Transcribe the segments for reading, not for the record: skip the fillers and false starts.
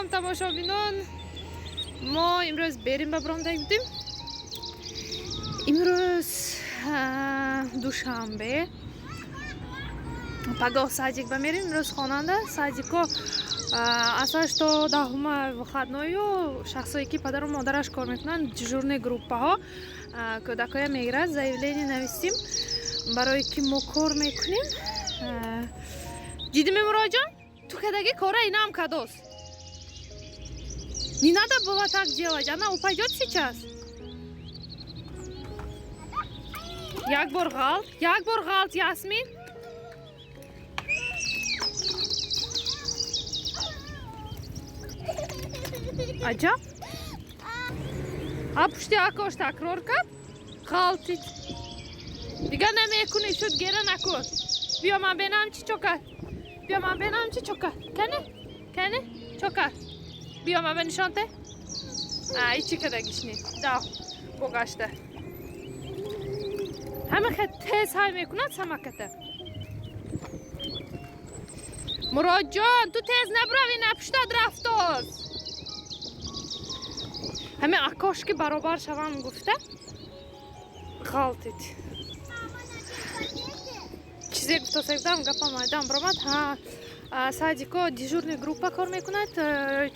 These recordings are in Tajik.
Салом, тамошобинон. Мо имрӯз берим ба баромада будем. Имрӯз душанбе, пагоҳ садик ба мерим. Имрӯз хонанда садико аз ҳашт то 10-ума выходной ю. Шахсое, ки падару модараш кор мекунанд, дежурный группаҳо кӯдакоя мегирад. Заявление нависем, барое ки мо кор мекунем. Дидими, Муроҷон, ту кадаги кора инам кадост. Не надо было так делать, она упадет сейчас. Як бор ғалт, як бор ғалт, Ясмин. Аҷаб, а пушти акош такрор кард, ғалтид. Дигар намекунӣ, шуд, гера накун. Биё, ман бенам, чӣ чо кард. Биё, ман бенам, чӣ чо кард. Кане, кане, чо кард? Биё, ман ба нишон те. Ичи кадагишни дав богашта. Ҳамихе тез ҳай мекунад самоката. Муродҷон, ту тез набрави, напуштад рафтоз. Ҳамин акош ки баробар шавам гуфта, ғалтид. Чизе гуфтоса будам, гапам майдан баромад. Ҳа, садико дежурный группа кор мекунад,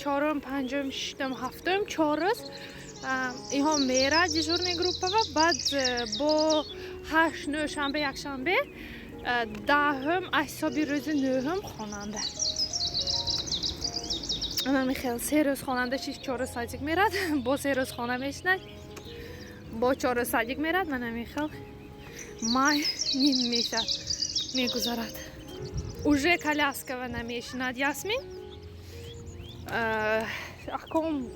чорум, панҷум, шиштум, ҳафтум, 4 рӯз инҳо мерад дежурный группава. Баъд бо ҳашт, нӯ, шанбе, якшанбе, 10-ум, аз ҳисоби рӯзи 9-ум хонанда. Анами хел 3 рӯз хонанда, шиш, 4 рӯз садик мерад, бо 3 рӯз хона мешинад, бо 4 рӯз садик мерад. Манами хел май ним мешад, мегузарад. Уже коляскава намешинад Ясмин. Аком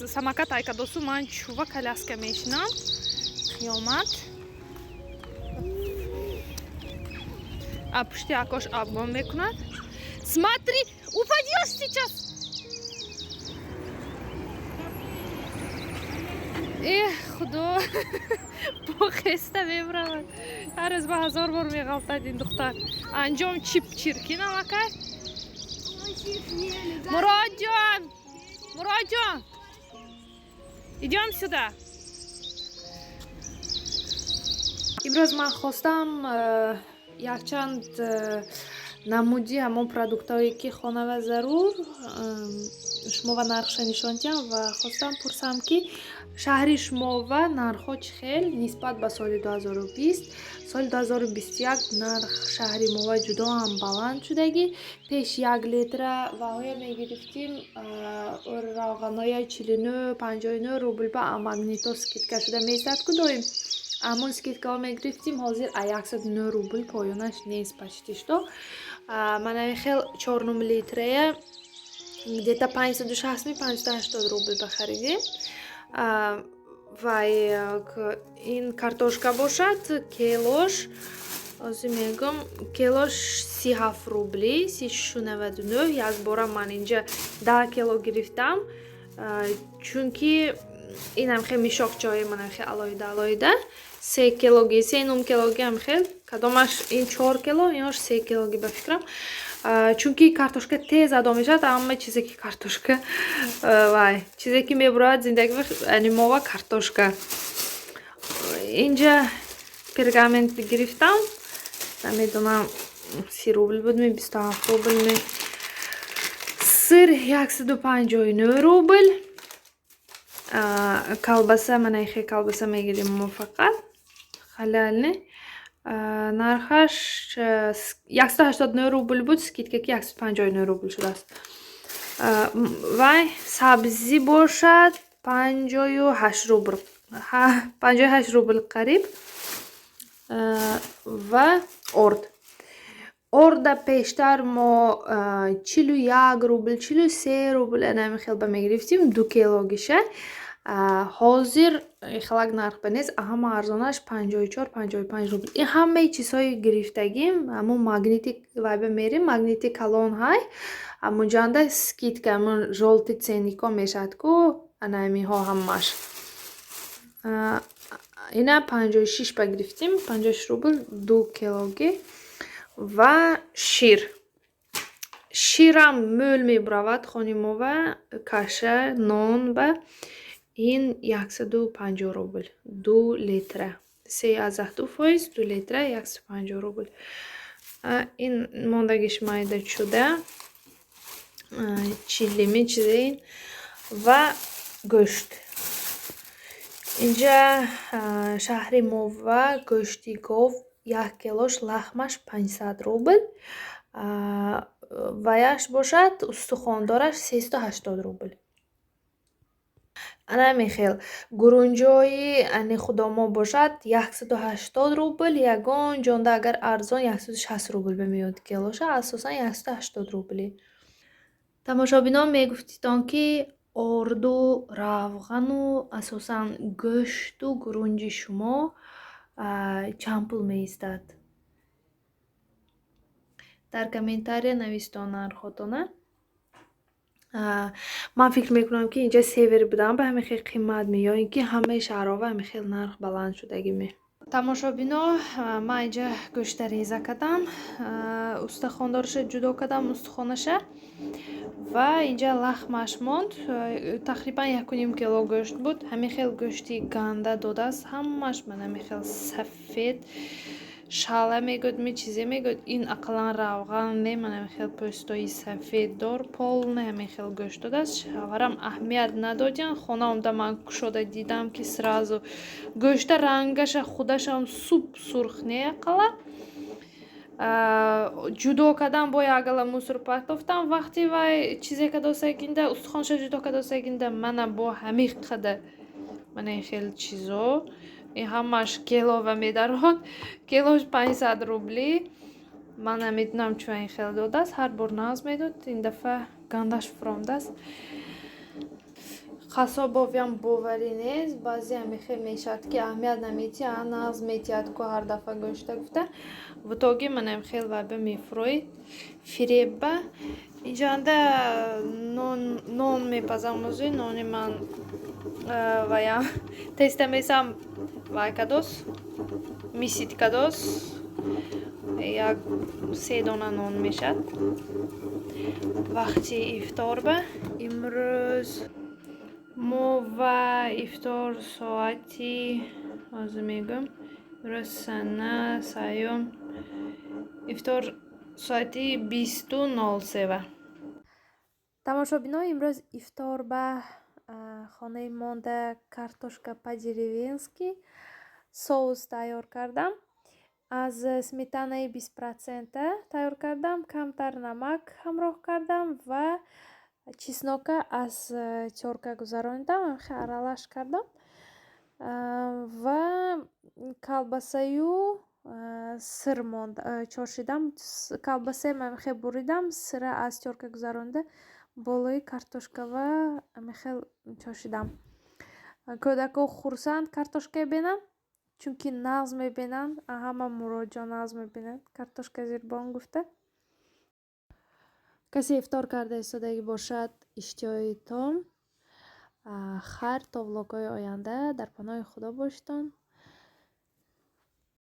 самокат айкадосу, ман чува коляска мешинам, қиёмат. А пушти акош обгон мекунад. Смотри, упадешь сейчас. Эх, худо, бохеста мебравад. Ҳар рӯз ба ҳазор бор меғалтад ин духтар. Анҷом чип чиркин аллакай. Муродҷон, Муродҷон, идём сюда. Имрӯз ман хостам якчанд намуди ҳамон продуктҳое, ки хонава зарур, шумова нархша нишон диҳам ва хостам пурсам, ки шаҳри шумова нархҳо чӣ хел нисбат ба соли 2020. Соли 2021 нарх шаҳри мова ҷудоам баланд шудагӣ. Пеш 1 литра ваҳоя мегирифтим, равғаноя, 49, 59 рубл ба Магнито скидка шуда месад ку доим, ҳамон скидкаҳо мегирифтим. Ҳозир а 109 рубл поёнаш нест почти что. Манами хел чорнум литрая где-то 560, 580 рубл бахаридем. Вай, ин картошка бошад, келош ҳозир мегӯм, келош 37 рубли, 36,99. Якбора ман инҷа 10 кило гирифтам, чунки инам хел мишоқчаҳои манам хел алоҳида алоҳида 3 килоги, се нум килоги ам хел, кадомаш ин 4 кило, инош 3 килоги ба фикрам, чунки картошка тез адо мешавад. Ҳама чизе ки картошка, вай чизе ки мебурояд зиндагӣ анимова картошка. Инҷа пергамент гирифтам, намедонам, 30 рубл будми, 27 рубл ми. Сыр 159 рубл. Колбаса, манайхе колбаса мегирем мо, фақат халяльный. Нархаш 189 рубл буд, скидка ки 159 рубл шудааст. Вай сабзӣ бошад 58 рубл, 58 рубл қариб. Ва орд. Орда пештар мо 41 рубл, 43 рубл анами хел ба мегирифтим 2 килогиша. Ҳозир хелак нарх ба нест, ҳама арзонаш 54, 55 рубл. Ин ҳамаи чизҳои гирифтагим ҳамон Магнити вайба мерем, Магнити калон ҳай, ҳамонҷоанда скидка, ҳамон жёлтый ценникҳо мешавад ку, ана ҳаминҳо ҳамааш. Ина 56 ба гирифтим, 56 рубл 2 килоги. Ва шир. Ширам мӯл мебуравад хонимова, каша, нон ба ин 150 рубл, 2 литра, 3,2%, 2 литра, 150 рубл. Ин мондагиш майда чуда чилими чизе ин. Ва гӯшт. Инҷа шаҳри мова гӯшти гов як килош лахмаш 500 рубл, ваяш бошад, устухондораш, 380 рубл. Ана ҳамин хел гурунҷои ани худомо бошад 180 рубл, ягон ҷонда агар арзон 160 рубл бимеояд килоша, асосан 180 рубли. Тамошобинон, мегуфтитон, ки орду, равғану асосан гӯшту гурунҷи шумо чанд пул меистад? Дар комментария нависитон нархотона. Ман фикр мекунам, ки инҷа север будан ба ҳамин хел қимат ме ё ин ки ҳамаи шаҳрҳо ба ҳамин хел нарх баланд шудагӣ ме? Тамошобино, ман инҷа гӯшта реза кардам, устахондораша ҷудо кардам, устухонаша, ва инҷа лахмаш монд. Тақрибан 1,5 кило гӯшт буд. Ҳамин хел гӯшти ганда додааст, ҳамааш ман ҳамин хел сафед, шала мегӯяд ми, чизе мегӯяд, ин ақаллан равған не, ман ҳамин хел пӯстои сафеддор, полный ҳамин хел гӯшт додааст. Шавҳарам аҳамият надодиян. Хона омада ман кушода дидам, ки сразу гӯшта рангаша худашам суп сурх не, ақаллан ҷудо кардам, бо як гала мусор партофтам. Вақти вай чизе кардосагинда, устухонша ҷудо кардосагинда, мана бо ҳамин қадар мана ин хел чизо, ин ҳамаш килова медарод, килош 500 рубли. Ман намедонам, чун ин хел додааст, ҳар бор нағз медод, ин дафъа гандаш фуромдааст. Қассобовиам боварӣ нест, баъзе ҳамихел мешавад, ки аҳамият наметиҳад, нағз метиҳад ку ҳар дафъа гӯшта гуфта, в итоге манам хел вайба мефурӯед фиребба. Инҷанда нон мепазам, ӯзи нони ман ваям тестамесам вай кадос, месить кадос, як се дона нон мешад вақти ифторба. Имрӯз мо ва ифтор соати, ҳозир мегӯям, имрӯз сана сеюм, ифтор соати 20:03-ва. Тамошобино, имрӯз ифтор ба хонаи монда картошка по-деревенски соус тайёр кардам. Аз сметанаи 20 процента тайёр кардам, камтар намак ҳамроҳ кардам ва чеснока аз тёрка гузаронидам, аралаш кардам ва колбасаю сыр чошидам. Колбасаям ҳамихел буридам, сыра аз тёрка гузаронида, болои картошкава ҳамихел чошидам. Кӯдакҳо хурсанд картошка бинанд, чунки нағз мебинанд, ҳама муроҷиён нағз мебинанд картошка зирбон гуфта. Касе ифтор карда истодагӣ бошад, иштиҳои том. Хайр, то влогҳои оянда дар паноҳи Худо бошедон.